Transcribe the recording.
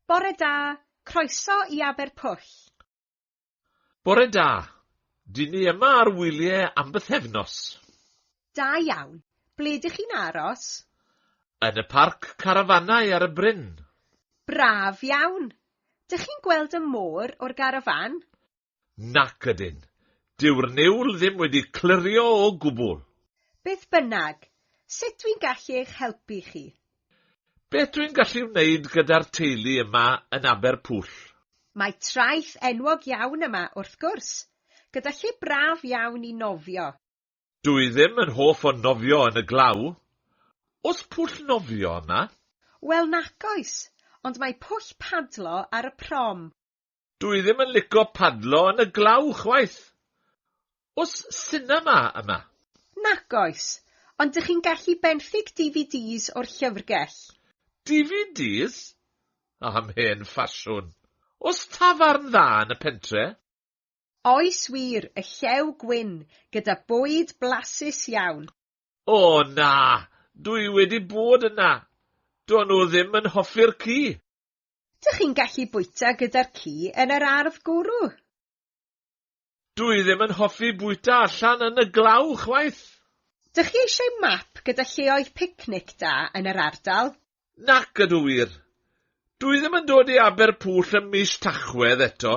Bore da, croeso i Aberpwll. Bore da. Dyn ni yma ar wyliau am bythefnos. Da iawn. Ble dych chi'n aros? Yn y parc carafanau ar y bryn. Braf iawn. Dych chi'n gweld y môr o'r garafan? Nac ydyn. Dyw'r niwl ddim wedi clirio o gwbl. Beth bynnag, sut dwi'n gallu eich helpu chi? Beth dwi'n gallu wneud gyda'r teulu yma yn Aberpwll? Mae traeth enwog iawn yma, wrth gwrs, gyda lle braf iawn i nofio. Dwi ddim yn hoff o nofio yn y glaw. Oes pwll nofio yma? Wel nac oes, ond mae pwll padlo ar y prom. Dwi ddim yn lico padlo yn y glaw chwaith. Oes sinema yma? Nac oes, ond dych chi'n gallu benthyg DVDs o'r llyfrgell. DVDs? Am hen ffasiwn. Oes tafarn dda yn y pentre? Oes wir, y Llew Gwyn, gyda bwyd blasus iawn. O na, dwi wedi bod yna. Do'n nhw ddim yn hoffi'r ci. Dych chi'n gallu bwyta gyda'r ci yn yr ardd gwrw. Dwi ddim yn hoffi bwyta allan yn y glaw chwaith. Dych chi eisiau map gyda lleoedd picnic da yn yr ardal? Nac ydw wir. Dwi ddim yn dod i Aberpwll ym mis Tachwedd eto.